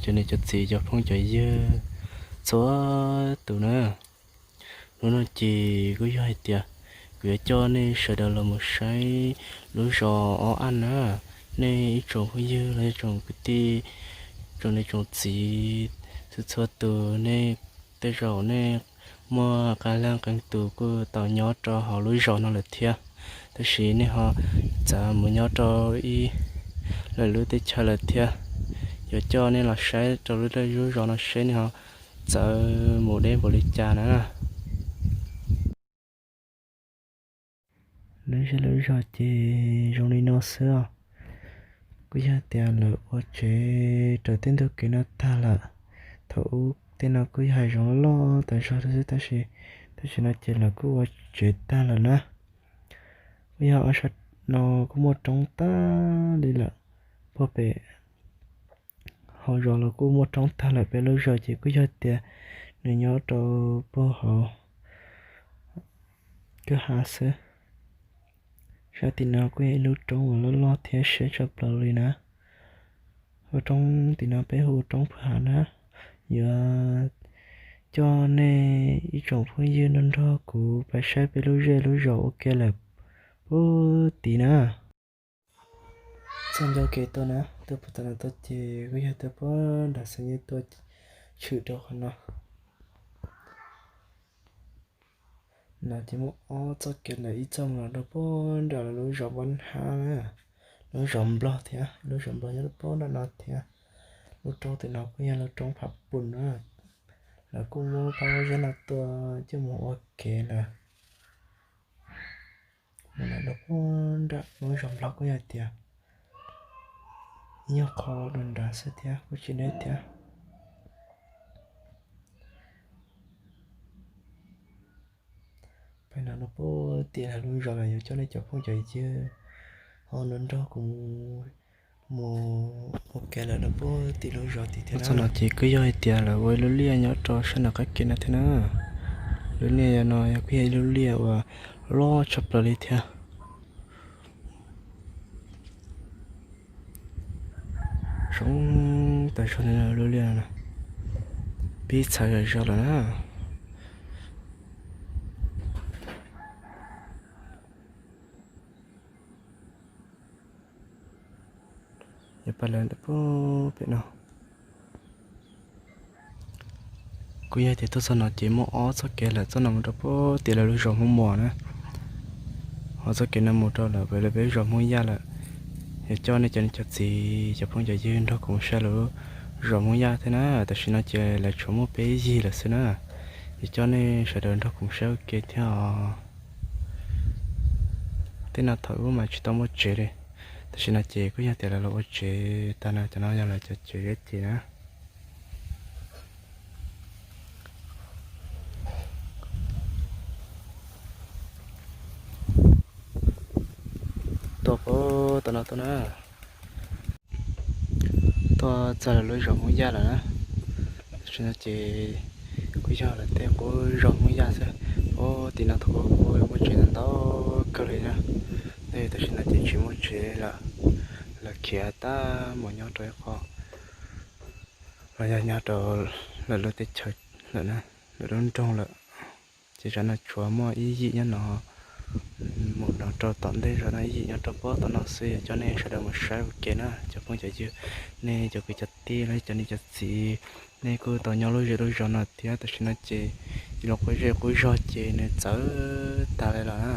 cov niam cov txiv cov phooj cov ywg txhua tus na. Hnub no ces kuj yog hais tias kuv yuav coj nej sawv daws los mus saib lub zos Ob Aj na. Nej ib tsoom phooj ywg los yog tsoom kwv tij, tsoom niam tsoom txiv txhua txhua tus, nej tej zaum nej muaj qee leej qee tus kuj tau nyob rau hauv lub zos no lawm thiab, tab sis nej ho txawm mus nyob rau ib lwm lub teb chaws lawm thiab. Yuav coj nej los saib rau lub zos no seb nej ho txawm mus deb npaum li cas na. Lub zej lub zog ces zoo li no xwb os. Kuj yog tias lawv ua tsev raws tej ntug kev no tag lawm. Thaum ub tej no kuj yog hav zoov loj loj tas zog xwb, tab sis tam sim no ces lawv kuj ua tsev tag lawm na. Kuj yog ob sab no kuj muaj roob tag li lawm. Puag pem hauv zos los kuj muaj roob tag lawm. Peb lub zos ces kuj yog tias nws nyob rau puag hauv kwj ha xwb. Sab tim no kuj yog ib lub roob uas loj loj thiab siab tshaj plaws li na. Ua roob tim no peb hu ua roob Phwj Hav na. Yuav coj nej ib tsoom phooj ywg nrog nrog kuv pais saib peb lub zej lub zos ua ke lawm puag tim na. Txoj ncauj kev tuaj na, tuaj puag ta no tuaj ces kuj yog tuaj puag nram xeev yeej tuaj tshwm rau qhov no. No ces muaj ob txoj kev lawm, ib txoj mus los rau puag nram lawv lub zos Npab Hab na, lub zos Nplog thiab, lub zos Nplog nyob puag nram no thiab. Lub roob tim no kuj yog lub roob Phav Pus na. Lawv kuj muab pab zeb no tua coj mus ua kev lawm. Mus lawm rau puag nram lub zos Nplog kuj yog tias ib nyuag qho dua nrad xwb thiab, kuj tsis deb thiab. Peb no rau puag tim lawv lub zos lawm, yuav coj nej cov phooj cov ywg ho nrog nrog kuv mus ua ke lawm rau puag tim lub zos tim thiab. Txoj no ces kuj yog hais tias lawv ua ib lub liaj nyob rau sab nram qab kev no thiab na. Lub liaj no yog kuj yog ib lub liaj uas loj tshaj plaws li thiab. Zoo tas zog li lub liaj no, pib txhawv zom zaws lawm na. Yuav pais lawm puag pem no. Kuj yog tias tuaj txoj no ces muaj ob txoj kev lawm, txoj no mus rau puag tim lawv lub zos Hmoob Muas na. Ho txoj kev no mus rau lawv pem lawv peb zos Hmoob Yaj lawm. Yuav coj nej cov niam cov txiv cov phooj cov ywg nrog kuv mus saib lawv lub zos Hmoob Yaj thiab na. Tam sim no ces lawv tshuav muaj peb yig lawm xwb na. Yuav coj nej sawv daws nrog kuv mus saib ua ke thiab os. Tej no thaum ub mas tsis tau muaj tsev li, tam sim no ces kuj yog tias lawv los ua tsev tag na. Cov no yog lawv cov tsev zeb ces na. Tuaj puag tom no tuaj na, tuaj txog lawv lub zos Hmoob Yaj lawm na. Tam sim no ces kuj yog lawv tej qub zos Hmoob Yaj xwb. Puag tim no thaum ub kuj muaj tsev ntau ntau kawg li na. Tam sim no ces tsis muaj tsev lawm, lawv khiav tag mus nyob rau ib qho los yog nyob rau lawv lub teb chaws lawm na, lawv lub nroog lawm. Ces zov no tsuas muaj ib yim nyob no, mus no rau tom ntej zov no ib yim nyob rau puag tom no xwb. Yuav coj nej sawv daws mus saib ua ke na cov phooj cov ywg, nej cov kwv cov tij los cov niam cov txiv, nej kuj tau nyob lub zej lub zos no thiab. Tam sim no ces ib los quav zej quav zog ces nws txawv tag li lawm na,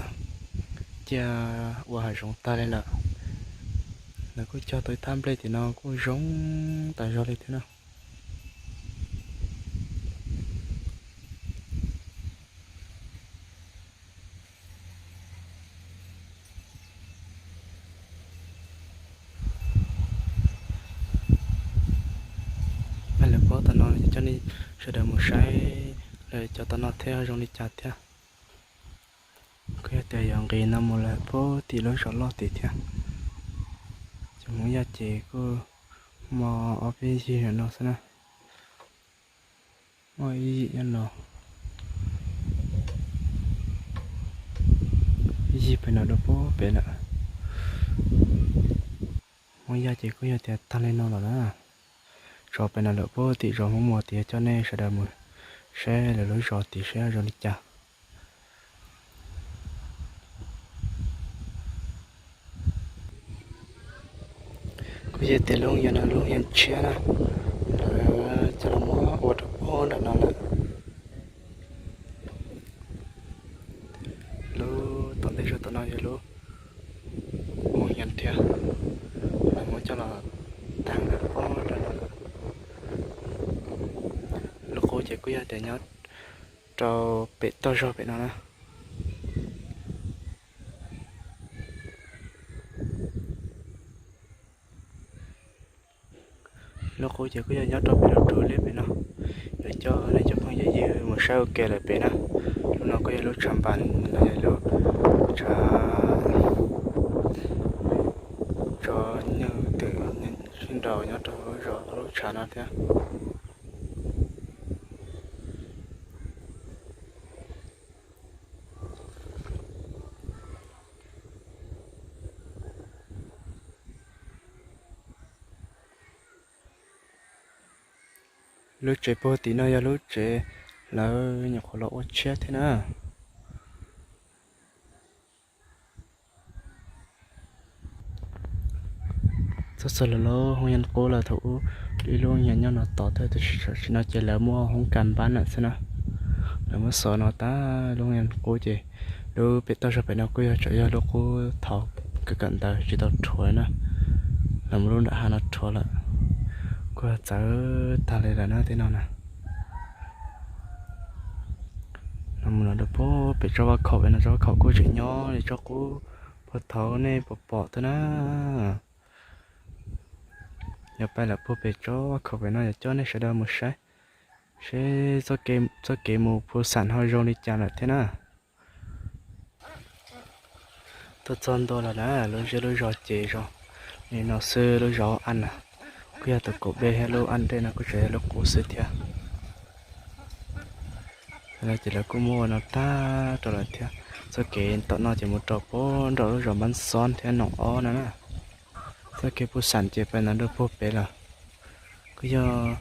ciaj ua hav zoov tag li lawm. Lawv kuj cog tau ib thaj nplej tim no kuj zoo tas zog li thiab na. Peb lawv puag tom no coj nej sawv daws mus saib lawv cov tom no thiab zoo li cas thiab. Kuj yog tias yuav nqis no mus lawm puag tim lub zos loj tim thiab. Cov Hmoob Yaj ces kuj muaj ob peb yig no xwb na. Muaj ib yim nyob no, ib yig pem no rau puag pem lawm. Hmoob Yaj ces kuj yog tias tag li no lawm na. tso pem no lawm puag tim zos Hmoob Muas tid, coj nej sawv daws mus saib lawv lub zos tid saib zoo li cas. Kuj yog tias lub yeeb no lub yeeb tshiab na, lawv coj los muab ua rau puag nram no lawm. Lub tom ntej zog tom no yog lub ua yeeb thiab, lawv muab coj los tag puag nram no lawm. Lub qub ces kuj yog tias nyob rau pem toj zog pem no na. Lub qub ces kuj yog nyob rau pem lub roob liab pem no. Yuav coj nej cov phooj ywg mus saib ua ke lawm pem na. Lub no kuj yog lub tshav npas, lub tshav tso nyuj twm sib nraus nyob rau lub zos lub tshav no thiab. Lub tsev puag tim no yog lub tsev lawv nyuam qhuav los ua tshiab thiab na. Txog txog lawv lub hoob yeeb qub lawm, thaum ub ib lub yeeb nyob no tod thiab, tab sis tam sim no ces lawv muaj hoob kas npab lawm xwb na. Lawv muab xov no tag lub hoob yeeb qub ces lub pem toj zog pem no kuj yog tsam yog lub qub thaud kawm kawm ntawv tsis tau rhuav na. Lawv muab lub nram hav no rhuav lawm, kuj txawv tag li lawm na tej no na. Los mus los rau puag pem tsob vaj khaum pem no, tsob vaj khaum kuj tseem nyob li tsob qub puag thaud nej puas pom thiab na. Yog pais lawm puag pem tsob vaj khaum pem no yuav coj nej sawv daws mus saib seb txoj kev mus Phu Xam ho zoo li cas lawm thiab na. Tuaj txog ntua lawm na, lub zej lub zos ces zoo li no xwb, lub zos An na, kuj yog tus kaum peb thiab, lub An dej no kuj tseem yog lub qub xwb thiab. Ces lawv kuj muab ua no tag rau lawm thiab. Txoj kev tom no ces mus rau puag nram lub zos Npab Xob thiab Noom Ob no na. Txoj kev Phu Xam ces pais ntawd rau puag pem lawm. Kuj yog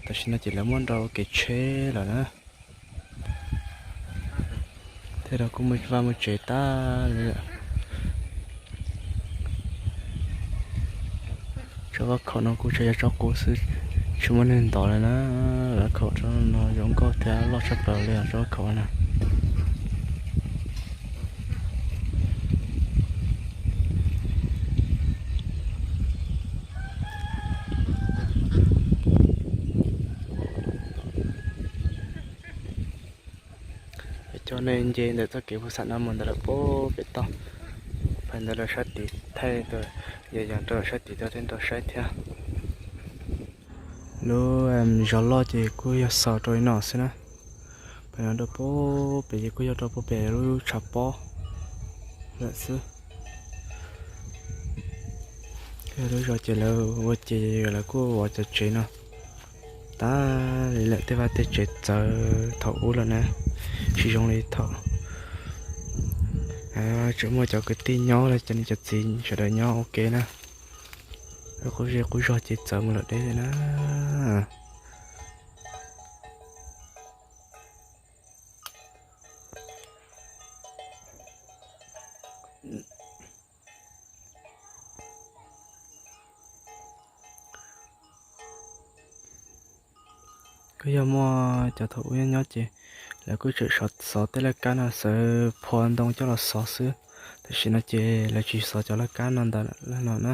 tam sim no ces lawv muab nrau kev tsheb lawm na. Tej no kuj muaj vaj muaj tsev tag li lawm. Tsob vaj khaum no kuj tseem yog tsob qub xwb, tsis muaj neeg ntov li na. Vaj khaum tsob no zoo nkauj thiab loj tshaj plaws li tsob vaj khaum na. Coj nej nce ntawm txoj kev Phu Xam no mus ntawm lawm puag pem toj, pais ntawm lawv sab tid thaij, yog yog rau lawv sab tid tau thiaj tau saib thiab. Lub zos loj ces kuj yog xaus rau li no xwb na. Pais no rau puag pem ces kuj yog rau puag pem lub tshav pob lawm xwb. Lub zos ces lawv ua ces lawv kuj ua cov tsev no tag li lawm, tej vaj tej tsev txawv thaum ub lawm na, tsis zoo li thaum tseem muaj cov kwv tij nyob los cov niam cov txiv sawv daws nyob ua ke na. Lub qub zej qub zog ces txawv mus lawm deb li na. Kuj yog muaj cov thaum ub nyob ces lawv kuj tseem xov tej laj kab no, xawv phua ntoo coj los xov xwb. Tam sim no ces lawv tsis xov cov laj kab no ntawd no na,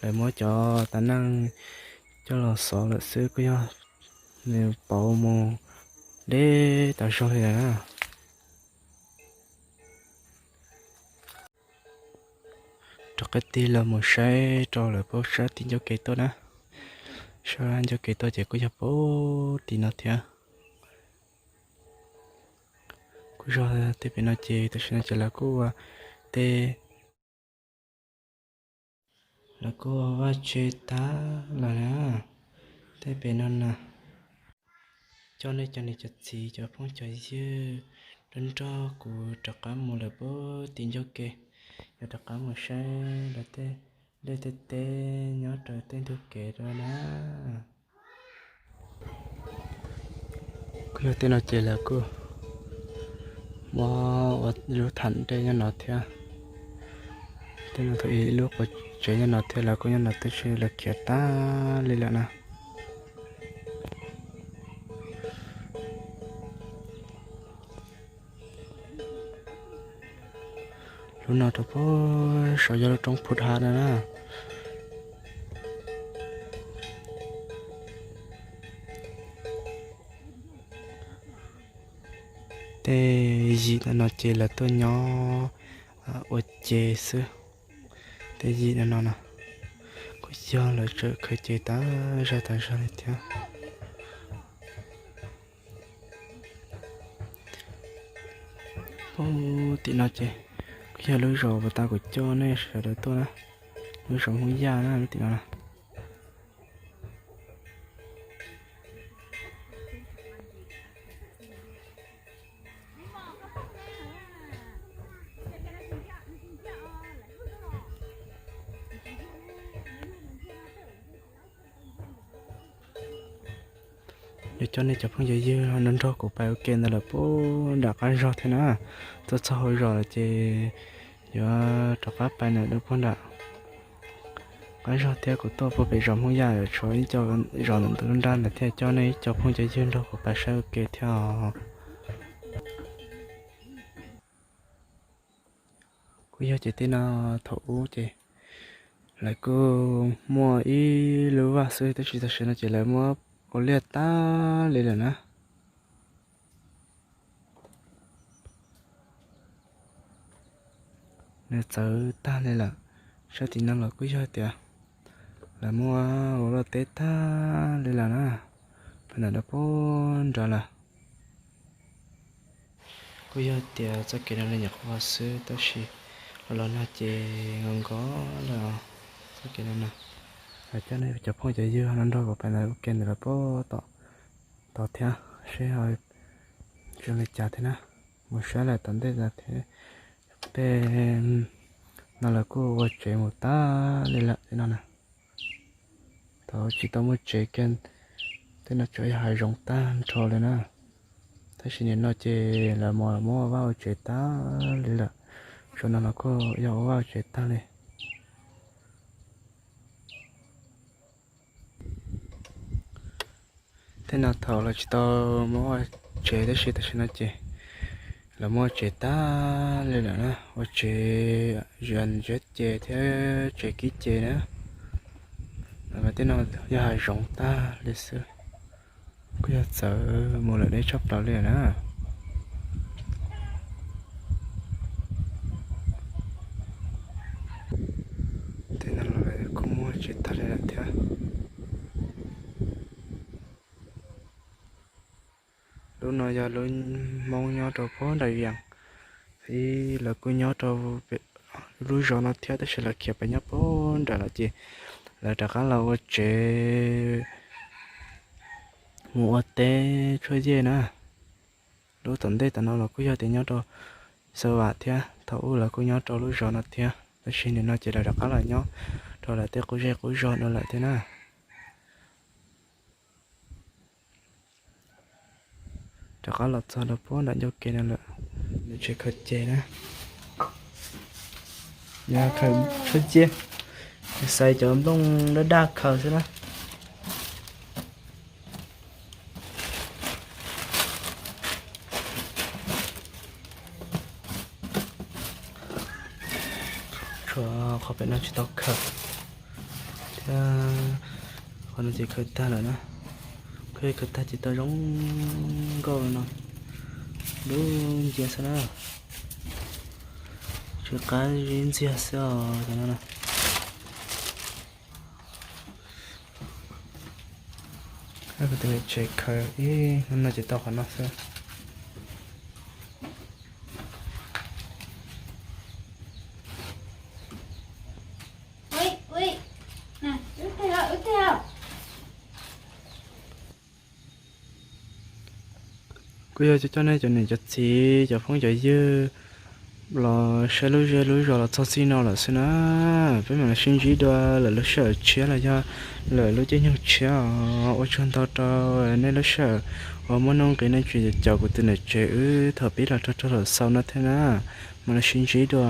lawv muab cov tab neeg coj los xov lawm xwb, kuj yog nws pauv mus deb tas zog li lawm na. Rov qab tig los mus saib rau lawv puag sab tim ncauj kev tuaj na, sab ncauj kev tuaj ces kuj yog puag tim no thiab. Kuj zog tej pem no ces tam sim no ces lawv kuj ua tej, lawv kuj ua vaj tse tag lawm na, tej pem no na. Coj nej cov niam cov txiv cov phooj cov ywg nrog nrog kuv rov qab mus lawm puag tim ncauj kev, yuav rov qab mus saib lawv tej liaj tej teb nyob rau tej ntug kev rau na. Yog tej no ces lawv kuj muab ua lub tham dej nyob no thiab. Tej no thaum ib lub quas tsev nyob no thiab, lawv kuj nyob no tab sis lawv khiav tag li lawm na. Lub no rau puag saum yog lub roob Phut Hav no na. Tej yim no ces lawv tuaj nyob ua ce xwb. Tej yim no no kuj yog lawv tseem khaws ce tas zog tas zog li thiab. Puag tim no ces kuj yog lub zos uas tau kuv coj nej sawv daws tuaj na, lub zos Hmoob Yaj na, lub tim no na. Yuav coj nej cov phooj cov ywg nrog nrog kuv pais ua ke ntawm lawv puag nram qab zog thiab na. Tuaj txog hauv zos lawm ces yuav rov qab pais ntawm lub puag nram qab zog thiab. Kuv tuaj puag pem zos Hmoob Yaj, tshuav ib co zos ntawm ntug lub nrab ntawd thiab, coj nej ib co phooj cov ywg nrog kuv pais saib ua ke thiab os. Kuj yog ces tej no thaum ub ces lawv kuj muaj ib lub vaj xwb, tab sis tam sim no ces lawv muab ua liaj tag li lawm na. Nws txawv tag li lawm. Sab tim no los kuj yog tias lawv muab ua loj teb tag li lawm na, pem ntawm lawv puag nrad lawm. Kuj yog tias txoj kev no li nyuam qhuav xwb, tab sis los los no ces nkaus nkaus lawm txoj kev no na. Coj nej cov phooj cov ywg no nrog kuv pais ntawm ua ke ntawm lawv puag tom tod thiab seb ho zoo li cas thiab na. Mus saib lawm tom ntej thiab. Tej no lawv kuj ua tsev mus tag li lawm tej no na. Thaum tsis tau muaj tsev kiag, tej no tsuas yog hav zoov tag nrho li na. Tab sis nim no ces lawv mas muab ua vaj ua tsev tag li lawm. Tsuas no los kuj yog ua vaj ua tsev tag li. Tej no thaum lawv tsis tau muab ua tsev, tab sis tam sim no ces lawv muab ua tsev tag li lawm na. Ua tsev ziav ntsiab ces thiab tsev kib ces na. Tej no yog hav zoov tag li xwb. Kuj yog txawv mus lawm deb tshaj plaws li na. Tej no los kuj muab tsev tag li lawm thiab. Lub no yog lub Hmoob nyob rau puag nram Vias, ib lawv kuj nyob rau lub zos no thiab, tab sis lawv khiav pais nyob puag nram lawm ces lawv rov qab los ua tsev mus ua teb tshuab yej na. Lub tom ntej tom no los kuj yog tias nyob rau Xav Vam thiab, thaum ub lawv kuj nyob rau lub zos no thiab, tab sis nim no ces lawv rov qab los nyob rau lawv tej qub zej qub zog no lawm thiab na. Rov qab los txog rau puag nram ncauj ke no lawm. Nws tsev khaws ces na, yog khaws tshuab ciab, xaiv cov nplooj daj daj khaws xwb na. Tshuav qhov pem no tsis tau khaws thiab, qhov no ces khaws tag lawm na. Khaws tag ces tau zoo nkauj no, dub nciab xwb na. Tsw qab zib ntxiag xwb os no. Kuv tus niam tsev khaws ib hnub no ces tau qhov no xwb. Kuj yog coj nej cov niam cov txiv cov phooj cov ywg los saib lub zej lub zos los txog txij no lawm xwb na. Peb mam li sib ntsib dua lawm lub sij hawm tshiab los yog lawm lub caij nyoog tshiab os. Ua tsaug ntau rau nej lub sij hawm Ua muaj nuj nqis nej tsis caum kuv tus niam tsev wb thaum pib los rau txog thaum xaus no thiab na. Mam li sib ntsib dua.